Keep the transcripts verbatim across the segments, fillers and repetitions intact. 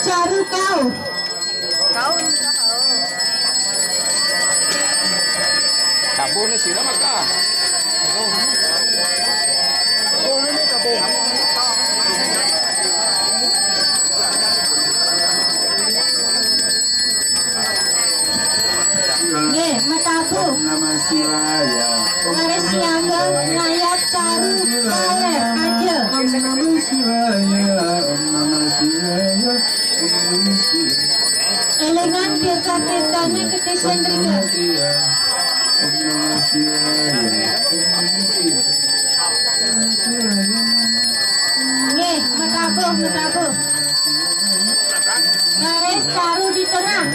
Caru kau. Kau ini kau. Kabone sira maka. Nggih, metabu. Namah Siwaya. Waris siaga ngayat caru baler aja. Om Namah Siwaya. Om Namah Siwaya. Om Namah Siwaya. Elingan tirta-tirtane ketisen rika. Om Namah Siwaya. Om Namah Siwaya. Nggih, metabuh, metabuh. Garis caru di tengah.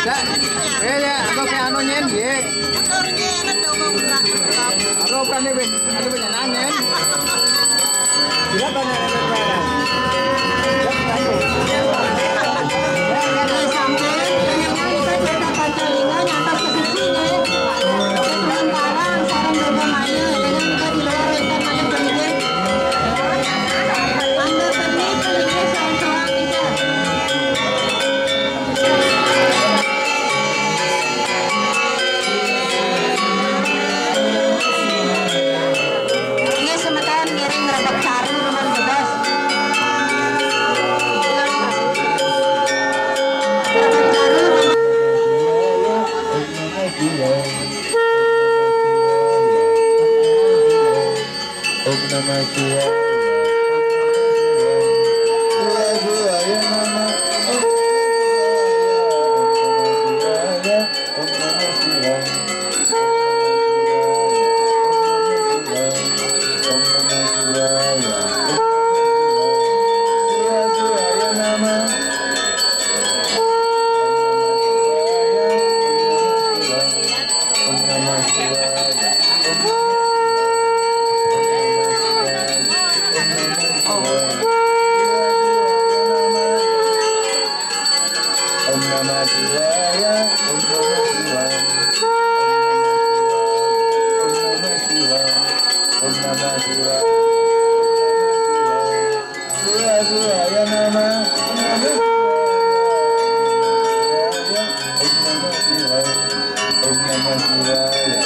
Cak, eh, ya, aku ke anu nyen, ye. Aku bukan ini, ada banyak nanya. Ini semeton ngiring ngerebek caru nuhun bebas. Ngerebek caru. Om Namah Shivaya. Shivaya Namah. Om Namah Shivaya. Om Namah Shivaya. Shivaya Namah. Om Namah Shivaya. Om Namah Shivaya. Om Namah Shivaya. Om Namah Shivaya. Shivaya Namah. Om Namah Shivaya. Om Namah Shivaya. Om Namah Shivaya.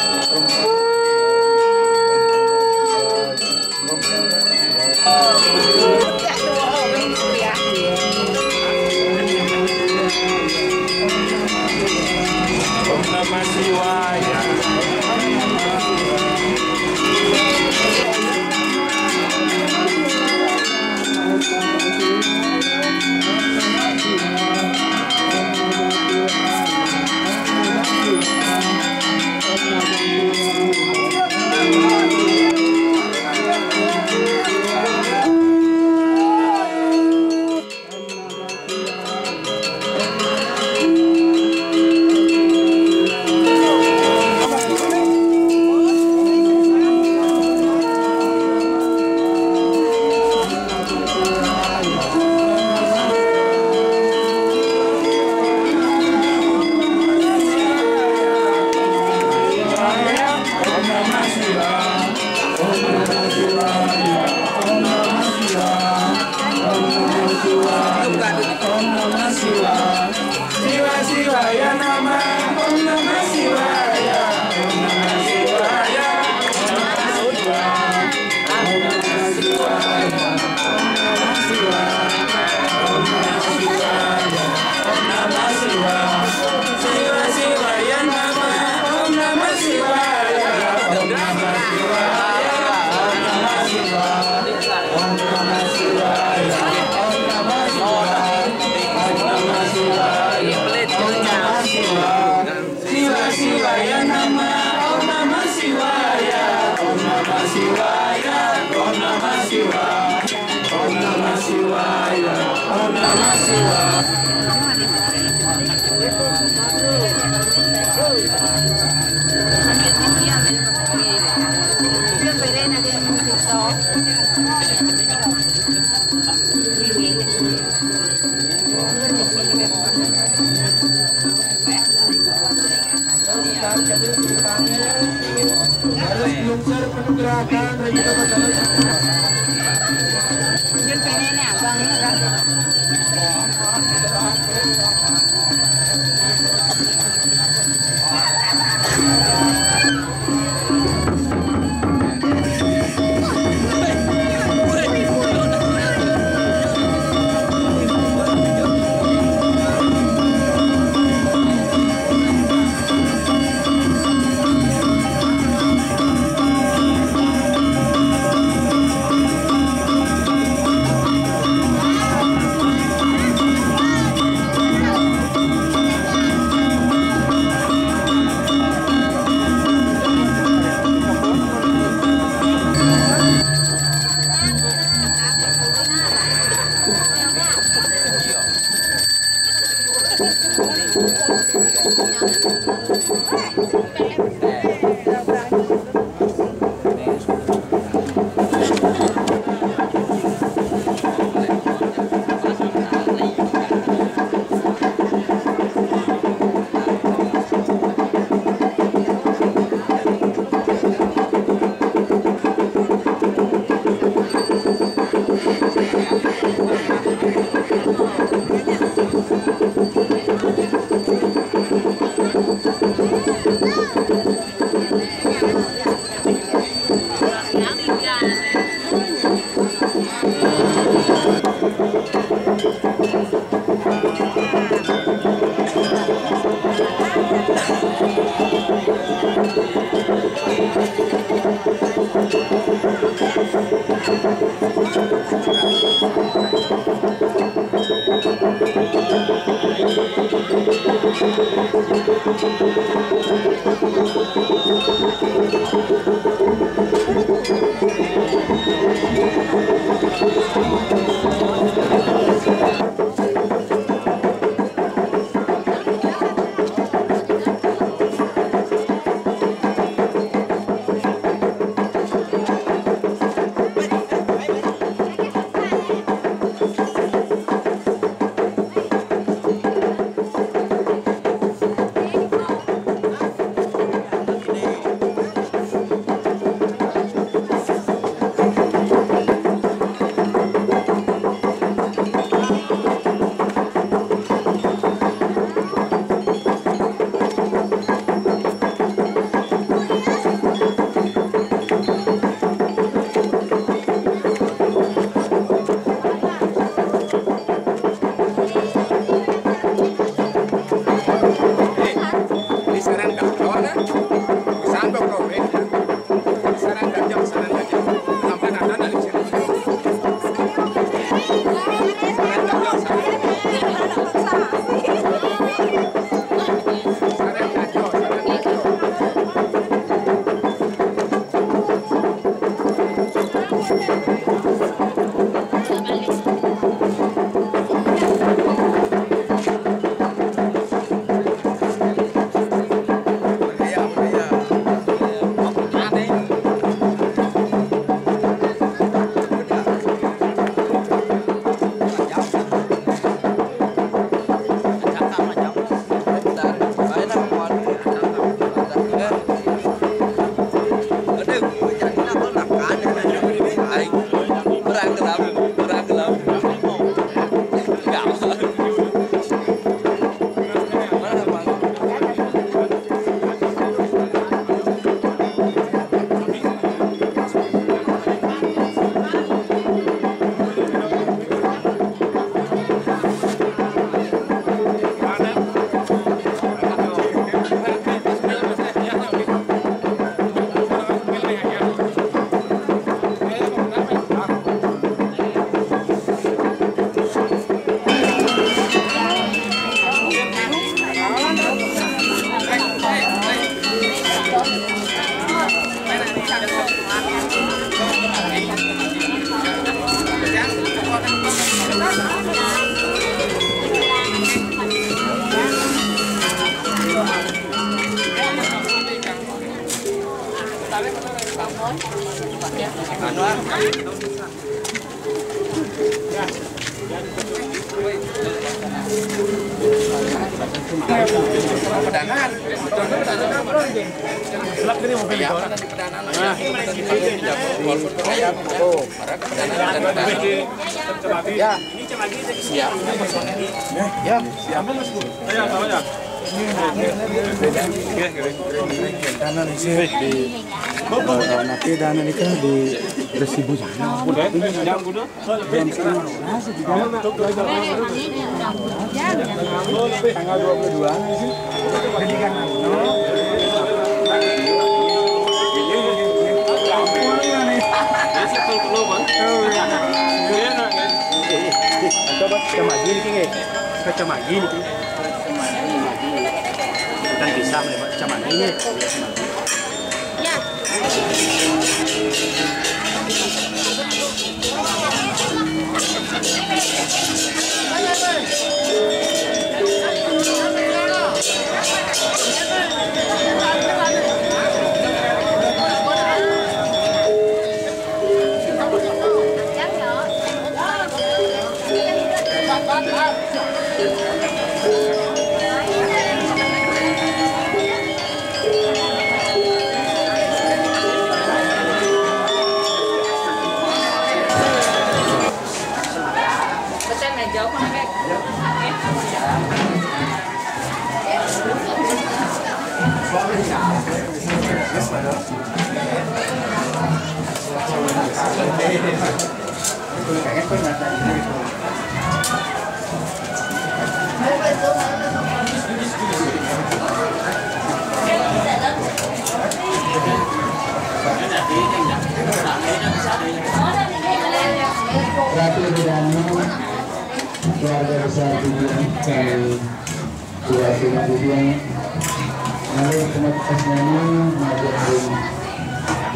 Om Namah Shivaya. Harus meluncur penuh gerakan, dan kita berjalan. Ya. Siap. Ya. Siap. Karena di sini di, eh, nanti dan ini kan di Resibu sana. Udah, yang udah. Jam setengah. Tanggal dua puluh dua sih. Jadi kan, no. Coba kecamagi nih, King, eh. Kecamagi nih, King. Kan bisa melewat kecamagi nih. Ya. Ratu Bedana, keluarga besar Bujang, kami Dua Tuan Bujang, lalu temat asnani, Majang Ring,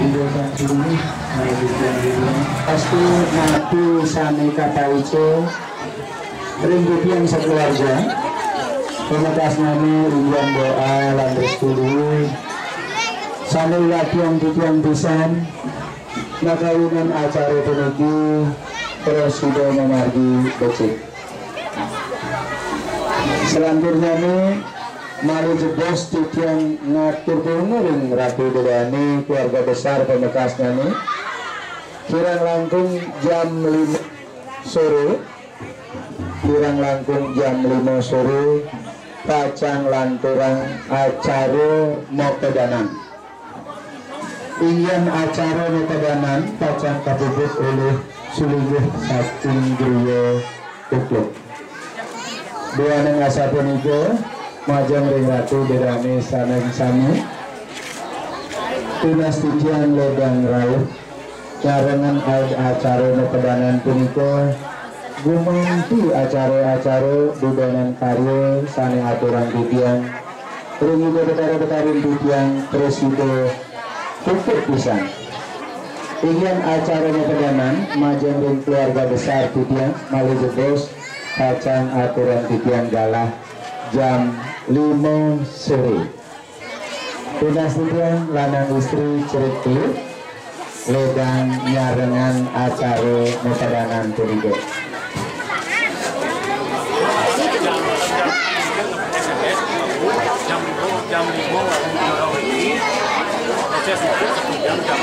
Indo Sang Suri, Majang Bujang Bujang. Pasti mati sami kapaico, ring titiang sakeluarga, pemekas nami inggian doa lan restu luwih. Sane ulatian titiang pisan, nakawinan acara puniki prasida mamargi becik. Salanturnyane malih jebos titiang ngatur purungu ring Ratu Bedane keluarga besar pamekasnyane. Kirang langkung jam lima sore, kirang langkung jam lima sore, pacang lanturang acara mapedanan. Inggian acara mapedanan pacang kapuput olih sulinggih saking griya kupluk. Duaning asapunika, majeng ring Ratu Bedane sareng sami. Tunas titiang ledang rauh. Nyarengan acara mapedanan punika gumanti acara-acara dudonan karya sane aturang titiang ring Ida Betara Betarin titiang prasida puput pisan. Inggian acara mapedanan majeng ring keluarga besar titiang malih jebos pacang aturang titiang galah jam lima sore. Tunas titiang lanang istri cerik telu, ledang nyarengan acara mapedanan punika. Jam, jam lima waktu Indonesia, proses itu satu jam, jam